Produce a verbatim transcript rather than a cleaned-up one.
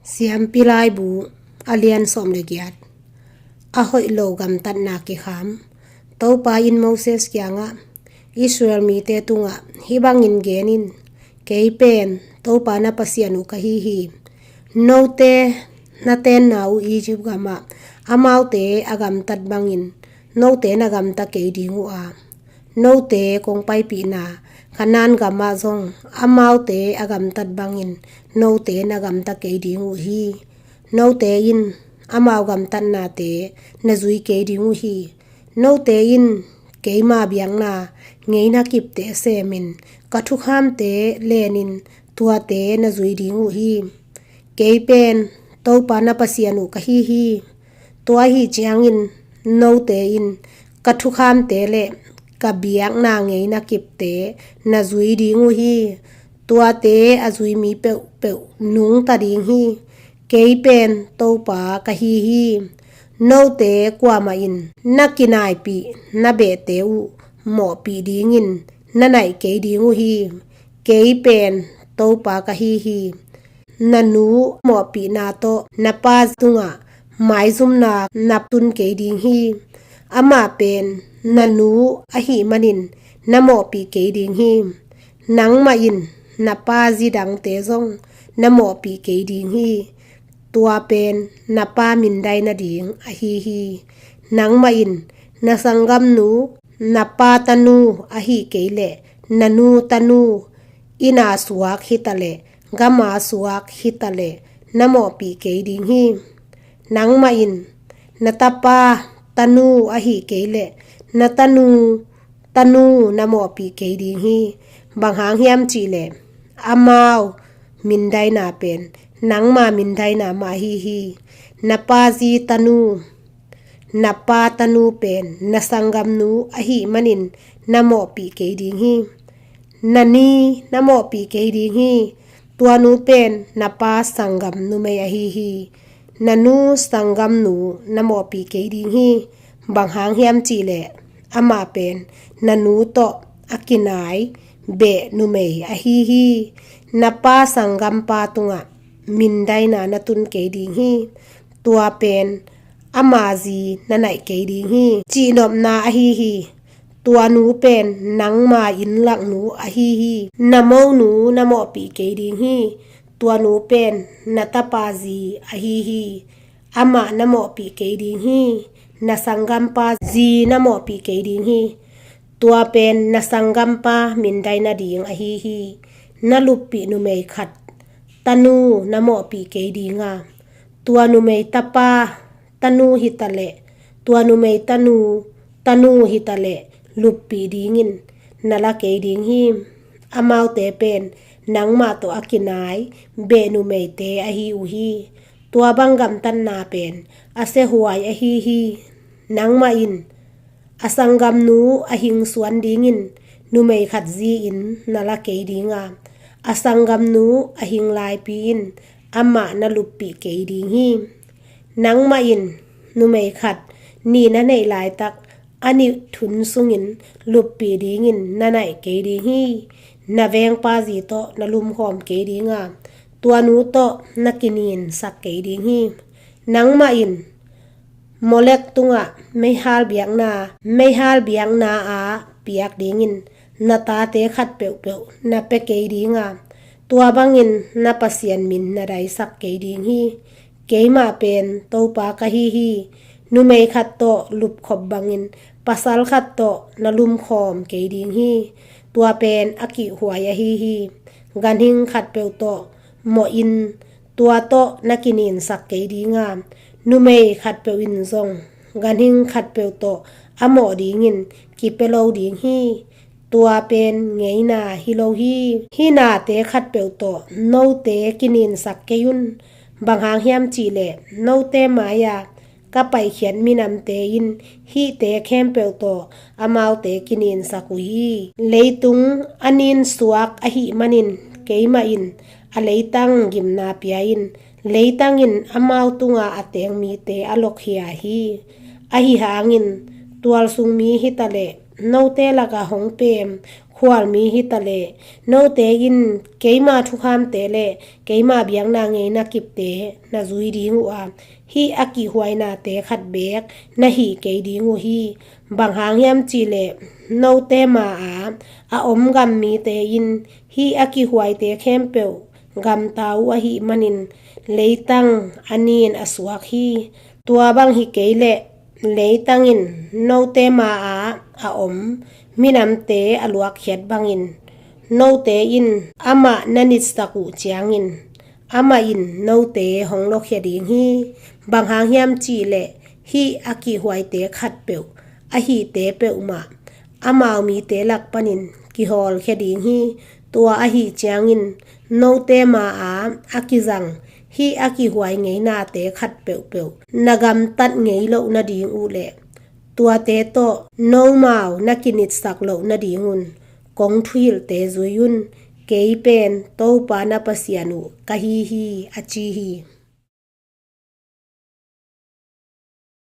Siampi Laibu, a lian sawm le giat. A hoih lo gamtatna kikham. Topa in Moses kiangah, Israel mite tungah hih bangin gen in, Kei pen Topa na Pasian uh ka hi hi. Note na tenna uh Egypt gamah amaute a gamtat bangin note na gamta kei ding uh a, note kong paipihna Kanaan gamah zong amaute a gamtat bangin note na gamta kei ding uh hi. Note in amau gamtatnate na zui kei ding uh hi. Note in keima biakna ngeina kipte semin ka thukhamte lenin tuate na zui ding uh hi. Kei pen Topa na Pasian uh ka hi hi. Tua ahi ciangin note in ka thukhamte le ka biakna ngeina kipte na zui ding uh hi. Tuate a zui mi peuhpeuh nungta ding hi. Kei pen Topa ka hi hi. Note kuamah in na kinaipih na behte uh mawhpih dingin na naih kei ding uh hi. Kei pen Topa ka hi hi. Na nu mawhpihna tawh na pa tungah maizumna na tun kei ding hi. Amah pen na nu ahih manin na mawhpih kei ding hi. Nangmah in na pa zi dangte zong na mawhpih kei ding hi. Tua pen na pa mindaina ding ahi hi. Nangmah in na sanggamnu, na pa tanu ahih kei leh na nu tanu, inn a suak hitaleh, gam a suak hitaleh na mawhpih kei ding hi. Nangmah in na tapa tanu ahih kei leh na tanu tanu na mawhpih kei ding hi. Bang hang hiam cihleh amau mindaina pen nangma mindaina mah ahi hi. Na pa zi tanu, na pa tanu pen na sanggamnu ahih manin na mawhpih kei ding hi. Na ni na mawhpih kei ding hi. Tua nu pen na pa sanggam numei ahi hi. Na nu sanggamnu na mawhpih kei ding hi. Bang hang hiam cihleh amah pen na nu tawh a kinai beh numei ahi hi. Na pa sanggampa tungah mindaina na tun kei ding hi. Tua pen ama zi na naih kei ding hi. Cihnopna ahi hi. Tua nu pen nangma innlaknu ahi hi. Na monu na mawhpih kei ding hi. Tua nu pen na tapa zi ahi hi. Amah na mawhpih kei ding hi. Na sanggampa zi na mawhpih kei ding hi. Tua pen na sanggampa mindaina ding ahi hi. Na luppih numei khat tanu na mawhpih kei ding a, tua numei tapa tanu hitaleh, tua numei tanu tanu hitaleh luppih dingin na la kei ding hi. Amaute pen nangmah tawh a kinai beh numeite ahi uh hi. Tua bang gamtatna pen a siahuai ahi hi. Nangmah in a sanggamnu a hing suan dingin numei khat zi-in na la kei ding a, a sanggamnu a hing laipi in amah na luppih kei ding hi. Nangmah in numei khat nih na neih laitak a nih thun sungin luppih dingin na naih kei ding hi. Na vengpa zi tawh na lumkhawm kei ding a, tua nu tawh na kininsak kei ding hi. Nangmah in Molek tungah meihal biakna, meihal biakna a piak dingin na tate khat peuhpeuh na pia kei ding a, tua bangin na Pasian min na daisak kei ding hi. Keimah pen Topa ka hi hi. Numei khat tawh lupkhop bangin pasal khat tawh na lumkhawm kei ding hi. Tua pen a kihhuai ahi hi. Ganhing khatpeuh tawh mawhin tua tawh na kininsak kei ding a, numei khatpeuh in zong ganhing khatpeuh tawh a mawh dingin kipia lo ding hi. Tua pen ngeina hi lo hi. Hih nate khatpeuh tawh note kininsak kei un. Bang hang hiam cihleh note mai-a ka paikhiat minamte in hihte khempeuh tawh amaute kininsak uh hi. Leitung a ninsuak ahih manin keimah in a leitang gimna pia in, leitang in amau tunga a teng mite a lokkhia hi. Ahi hangin tualsung mi hitaleh note lakah hong pem khualmi hitaleh, note in keima thukhamte le keima biakna ngeina kipte na zui ding uh a, hih a kihhuainate khat beek na hih kei ding uh hi. Bang hang hiam cihleh, note ma-a a om gam mite in hih a kihhuaite khempeuh gamta uh ahih manin leitang a nin a suak hi. Tua bang hi kei leh, leitang in note ma-a a om minamte a luakkhiat bangin, note in amah na nitsak uh ciangin amah in note hong luakhia ding hi. Bang hang hiam cihleh, hih a kihhuaite khatpeuh, a hihte peuhmah amau mite lak panin kihawlkhia ding hi. Tua ahih ciangin note ma-a a kizang hih a kihhuai ngeinate khat peuhpeuh na gamtat ngei loh nading uh le tuate tawh nomau na kinitsak loh nadingun kong thuhilhte zui un. Kei pen Topa na Pasian uh ka hi hi, a ci hi.